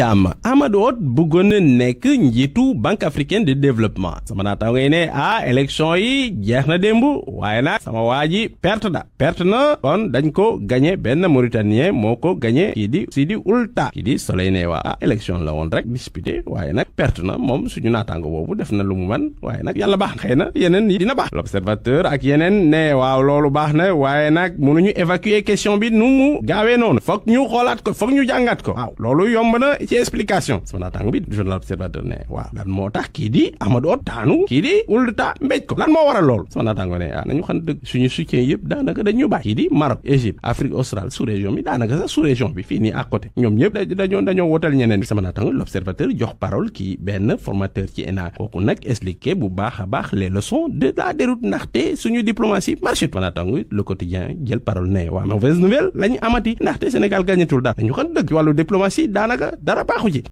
jàmm Amadou Hott bëggoon na nekk njiitu Banque africaine de développement sama naataango yi ne élection yi jeex na démb waaye nag sama waa ji perte na kon dañ ko gagné benn Mauritanien moo ko gagné kii di Sidi Ould kii di Soleil ne waa élection la woon rek disputé waaye nag perte na moom suñu naataango boobu def na lu mu man waaye nag yàlla baax xëy na yeneen yi dina baax l'observateur ak yeneen ne waaw loolu baax na waaye nag mënuñu évacuer question bi nu mu gaawee noonu foog ñu xoolaat ko foog ñu jàngat ko waaw loolu yomb na ci explication sama naataango bi journal l'observateur ne waaw lan moo tax kii di Amadou Hott daanu kii di Ould mbéj ko lan moo waral loolu sama naataango ne nañu xam dëgg suñu soutien yëpp daanaka dañu bàyyi kii di Maroc Égypte Afrique australe sous région bi daanaka sax sous région bi fii nii à côté ñoom ñëpp dañoo wotal ñeneen sama naataango l'observateur jox parole kii benn formateur ci ENA kooku nag expliqué bu baax a baax les leçons de la déroute ndaxte suñu diplomatie marché sama naataango le quotidien jël parole ne waa mauvaise nouvelle lañu amati ndaxte Sénégal gagnatul dara dañu xam dëgg ci wàllu diplomatie daanaka dara baaxu ci